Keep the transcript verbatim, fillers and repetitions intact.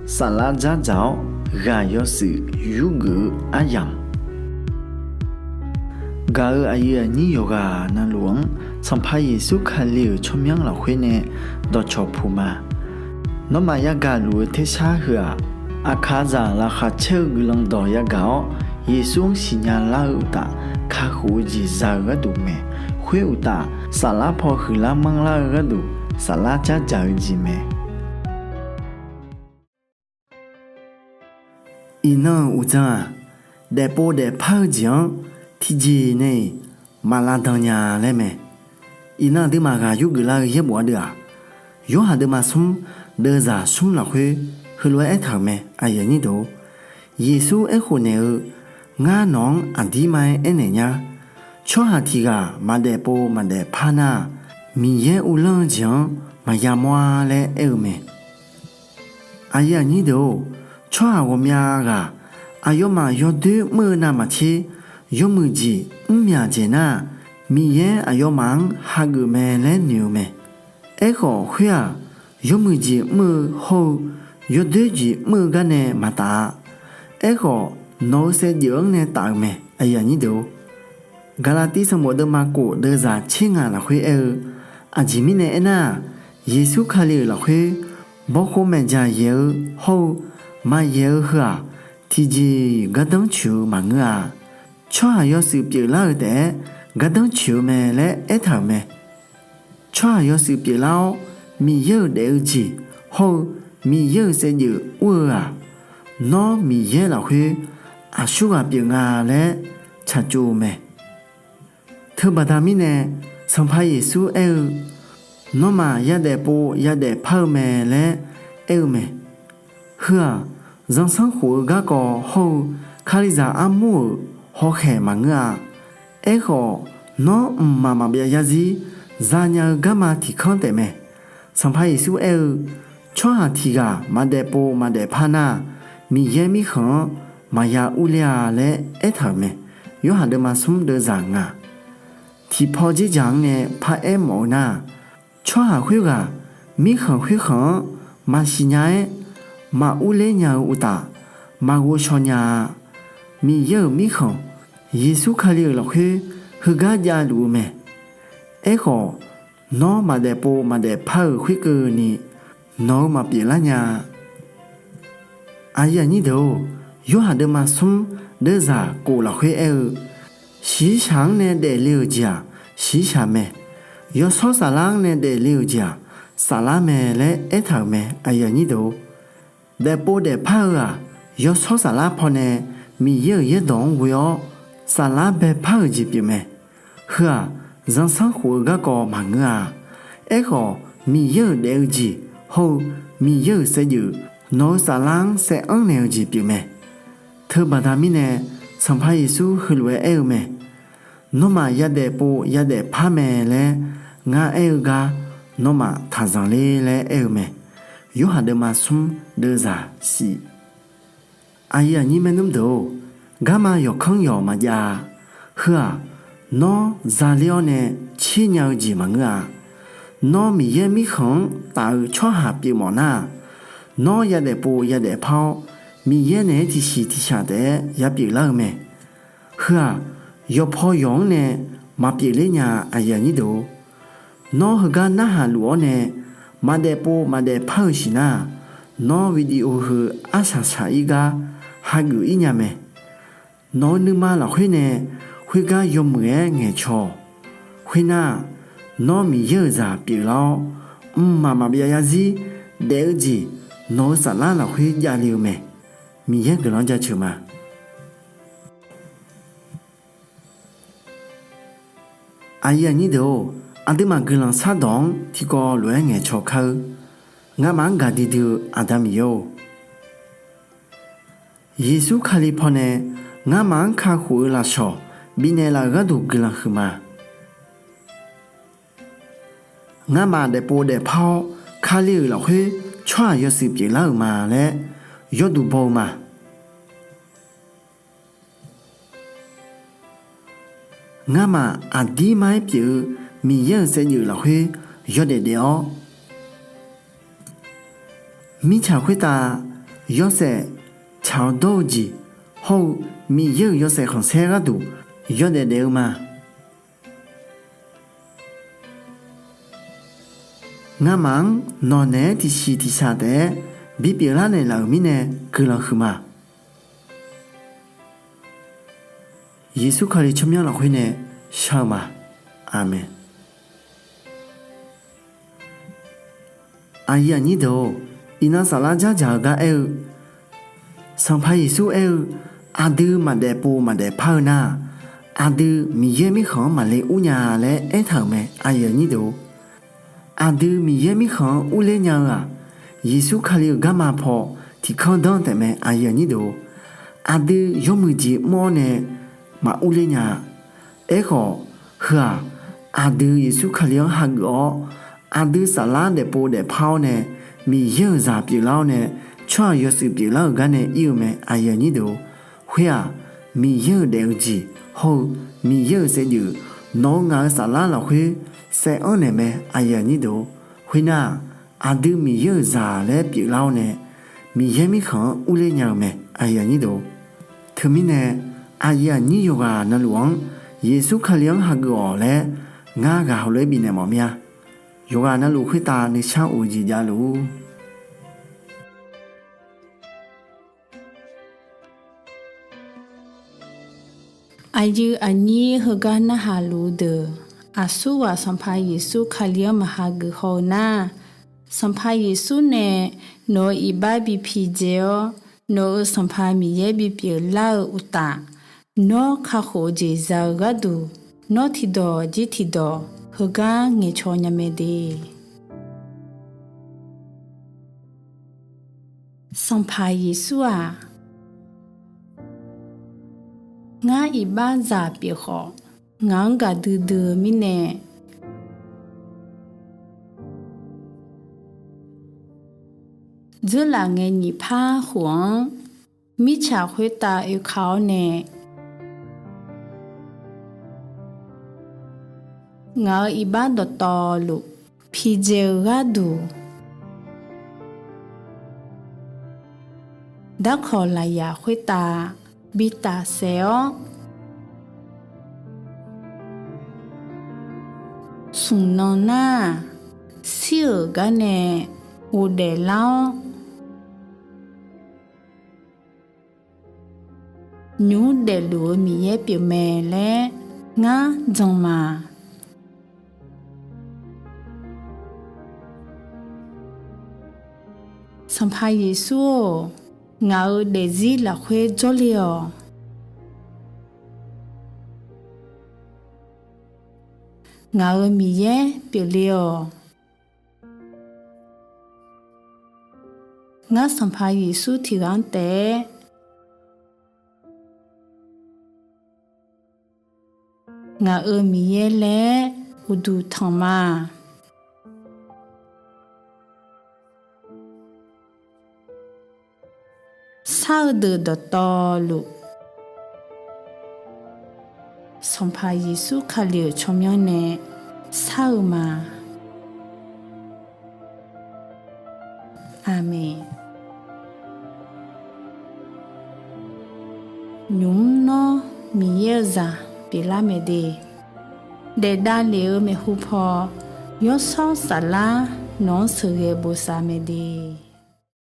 Saflar dzardzaq-awr ghaq yawshuif yurgeuf-eu aryamq, gaq-euq aqyuif aqnyir yawqghaq navluf-anr Sanqpaq Yeqsur Kali-euq tsawrmyanr lafkhoer nae dawqcawq puq ma. Nawmaf yagaq luf-eu tersar heu-aq, aqkaqzaq laqkhaq caer-eu guiqlanq dawq yagaq-awr, Yeqsur-anr siqnya lar-eu uqtaf, kakhof-eu jeq za-eu gharduq mae. Khoer uqtaf, saflar paw huiqlar manrlar-eu gharduq, saflar dzardzaq-eu jeq mae. Iqnan-euq uqdzan-aq, daefpov daefpar-eu jeq-anr tiqjeq nae-iq maq lavdan nya laer mae. Iqnan aqduimaf ghaq yurgeuf lar-eu yaerbof ardeuv-aq, Yorhaq deuvma smr deuvzaq smr lafkhoer heulof-aer aertaq-euq mae. Yeqsur aerkhof naeq-eu, Ngar nawq-anr aqdirmar-aer aernaeq nyar. Tsawrhaq tiq ghaq maq daefpov maq daefpar nar-aq, Miqyaer uvlanr-eu jeq-anr maqya mawr-ar laer aer-eu mae. Aqyuif aqnyir deuq-or, tsawrhaq ghawqmya ghaq aqyawfmaf yawdoer mr-eu navmaqtser yawmuiq jeq mr myaq dzaeq nar-aq, Miqyaer aqyawfmaf-anr hageuf mae laer noeq-eu mae. Aerkhawf khoer-aq, yawmuiq jeq mr-eu hawr-eu yawdoer jeq mr-eu gar nae maqtaf-a. Aerkhawf, nawq-eu saevdzeuf-anr nae taf-eu mae. Gaqlaqtiv sanqbof deuvma kof deuvzaq tser ngaq lafkhoer aer-eu, Aqjeq mirnae aernar-aq, Yeqsur Kali-euq lafkhoer bawkhov maeqdzaq yaeq-eu hawr-eu maqyaeq-eu heu-aq, tiqjeq-iq gardanr coeq-eu maqngeur-a. Tsawrhaq yawshuif pyeuflar-eu taef-aer gardanr coeq-eu mae laer aertaq-euq mae. Tsawrhaq yawshuif pyeuflar-awr, Miqyaer-euq daef-eu jeq hawr-eu Miqyaer-euq saevdzeuf ur-eu-aq, nawr Miqyaer lafkhoer aqsurghaq pyeuf nga laer tsaqtsov-eu mae. Teubaqda mirnae, Sanqpaq Yeqsur aer-eu, Nawmaf yadaefpov yadaefpar-eu mae laer aer-eu mae. Heu-aq, zanrsanrkhof-eu garkawv hawr-eu Kalizaq armur-euq hawkhaeq maqngeur-a. Aerkhawf, nawr mqmaq maqbyav yarzir zanya-eu garma tiq kanr taefmae. Sanqpaq Yeqsur aer-eu, Tsawrhaq tiq ghaq maq daefpov maq daefpar nar-aq, Miqyaer Mirkhanq-anr maqya urler-a laer aertaq-euq mae. Yorhaq deuvma smr deuvzaq ngaq. Tiqpaw dzerdzaq-anr nae paraer mawf-eu nar-aq, tsawrhaq khoerghaq mirkhanq khoerkhanq-anr maqsiq nya-aer maq urler nya-eu uqtaf, maq ghovshaw nya-a. Miqyaer-euq Mirkhanq, Yeqsur Kali-euq lafkhoer heugar javluf-eu mae. Aerkhawf, nawr maq daefpov maq daefpar-euq khoerkeuvni, nawq-eu maq pyeuflar nya-a. Aqyuif aqnyir deuq-or, Yorhaq deuvma smr deuvzaq kof lafkhoer aer-eu, Shiqshaq-anr nae daefle-euq jeq-aq, shiqshaq mae. Yawshawr saflar-anr nae daefle-euq jeq-aq, saflar mae laer aertaq-euq mae. Daefpov daefpar-eu-aq, yawshawr saflar pawnae Miqyaer-euq yaerdawq-anr ghoe-awr saflar baepar-euq jeq pyeufmae. Heu-aq, zanrsanrkhof-eu garkawv maqngeur-a. Aerkhawf, Miqyaer-euq daef-eu jeq hawr-eu Miqyaer-euq saevdzeuf nawq-eu saflar-anr saev anr naeq-eu jeq pyeufmae. Teubaqda mirnae, Sanqpaq Yeqsur heulof-aer aer-eu mae. Nawmaf yadaefpov yadaefpar mae laer ngar aer-eu gar, nawmaf taqzanq ler laer aer-eu mae. Yorhaq deuvma smr deuvzaq shif. Aqyuif aqnyir maernmr deuq-or, garma yawqkanr yawq maqjav-a. Heu-aq, nawr zaler-awr nae tser nya-eu jeq maqngeur-a. Nawr Miqyaer Mirkhanq-anr taf-eu tsawrhaq pyeufmawf nar-aq, nawr yadaefpov yadaefpar-awr, Miqyaer naeq-aer tiqsiq tiqshaq taef-aer yapyeuf lar-eu mae. Heu-aq, yawqpaw yawq-anr nae maqpyeuf ler nya-a. Nawr heugar narhaq luf-awr nae maqdaefpov maqdaefpar-eu siqnar-aq, nawr video heu arsaq saq-ir gar hageuf-ir nya mae. Nawq-eu nuima lafkhoer nae khoergar yawmuiq-aer ngaeqcaw-awq. Khoernar-aq, nawr Miqyaer-euq zaq pyeuflar-awr, mqmaq maqbyav yarzir daef-eu jeq nawq-eu saflar lafkhoer javle-eu mae. Miqyaer guiqlanq-anr jaceuq ma. Aqyuif aqnyir deuq-or, aqduimaf guiqlanq shardawq-anr tiqkawv lof-aer ngaeqcaw kar-eur. Ngamaf-anr gaqdui dui-eu Aqda Miqyaer-or, Yeqsur Kali pawnae ngamaf-anr kakhof-eu lafsawq bifnaeq laf-euq gharduq guiqlanq huiqma. Ngamaf daefpov daefpar-awr, Kali-euq lafkhoer tsawrhaq yawshuif pyeuflar-euq ma laer yawduq baw-eu ma. Ngamaf aqdirmar-aer pyeuf-eu Miqyaer-euq saevdzeuf lafkhoer yawdaef daef-awr, mirtsaq khoertav yawshaef tsaq-awr dawr-eu jeq hawr-eu Miqyaer-euq yawshaef khanqsaer gharduq yawdaef daef-eu ma. Ngamaf-anr nawqnaeq-aer tiqsiq tiqshaq taef-aer bipyeuf lar naeqlaf-euq mirnae guiqlanq huiqma. Yeqsur Kali tsawrmyanr lafkhoer nae shar-eu ma. Aqmeq. Aqyuif aqnyir deuq-or, iqnan saflar dzardzaq-eu gar aer-eu, Sanqpaq Yeqsur aer-eu, aqdui maqdaef pov maqdaef par-eu nar-aq, aqdui Miqyaer mirkhanq-anr maqle ur nya laer aertaq-euq mae. Aqyuif aqnyir deuq-or, aqdui Miqyaer mirkhanq-anr urler nya-eu-aq, Yeqsur Kali-euq garma paw tiqkanr danr taefmae. Aqyuif aqnyir deuq-or, aqdui yawmuiq jeq mr-awr nae maqurler nya-a. Aerkhawf, heu-aq, aqdui Yeqsur Kali-anr hageuf-awr, aqdui saflar daefpov daefpar-awr nae, Miqyaer-euq zaq pyeuflar-awr nae, tsawrhaq yawshuif pyeuflar-euq gar nae ir-eu mae. Aqyuif aqnyir deuq-or, khoer-aq, Miqyaer-euq daef-eu jeq hawr-eu Miqyaer-euq saevdzeuf nawq-eu ngaq-eu saflar lafkhoer saev-anr naeq mae. Aqyuif aqnyir deuq-or, khoernar-aq, aqdui Miqyaer-euq zaq laer pyeuflar-awr nae, Miqyaer mirkhanq-anr urler nya-eu mae. Aqyuif aqnyir deuq-or, teumirnae aqyuif aqnyir yawqghaq navluf-anr Yeqsur Kali-anr hageuf-awq laer ngar ghaq heulof-aer bifnaeq mawf mir-a. Yawqghaq navluf khoertav nuishar of-eu jeq javluf-ur. Aqyuif aqnyir heugar narhaq luf-eu deuq, aqsurghaq Sanqpaq Yeqsur Kali-anr maqhageuf haw-eu nar, Sanqpaq Yeqsur nae nawq-euq iqbax bi pidzae-awr, nawq-euq Sanqpaq Miqyaer bipyeuf lar-eu uqtaf, nawr kakhof-eu jeq za-eu gharduq, nawr tiqdawq jir tiqdawq heugar ngaeqcaw nya mae de. Sanqpaq Yeqsur-aq, ngar iqbaxzaq pyeuf khawf, ngaq-anr gaqdui dui-eu mirnae, dzeurlaf ngae nyiq par khof-anr mirtsaq khoertav oeka-awr nae, ngaq-euq iqbax dawqtawvluf pidzae-eu gharduq, darkawq lafyaq khoertav bi tafsaef-awr, smq nan nar-aq, shir-euq gar nae ghofdaef lar-awr, nymq mr daefluf-eu Miqyaer pyeufmae laer ngar jan ma. Sanqpaq Yeqsur-or, ngaq-euq daefzir lafkhoer jawrle-awq. Ngaq-euq Miqyaer pyeufle-awq. Ngar Sanqpaq Yeqsur tiqghaq-anr taef-aer ngaq-euq Miqyaer laer uqduq tanq ma. Shar-eu deuq dawqtawvluf, Sanqpaq Yeqsur Kali-euq tsawrmyanr nae shar-eu ma. Aqmeq. Nymq mr nawr Miqyaer-eu zaq pyeuflar mae de. Daef davlef-eu maeqhu paw, Yawshawr Saflar nawq-anr sheuqghae bosav mae de.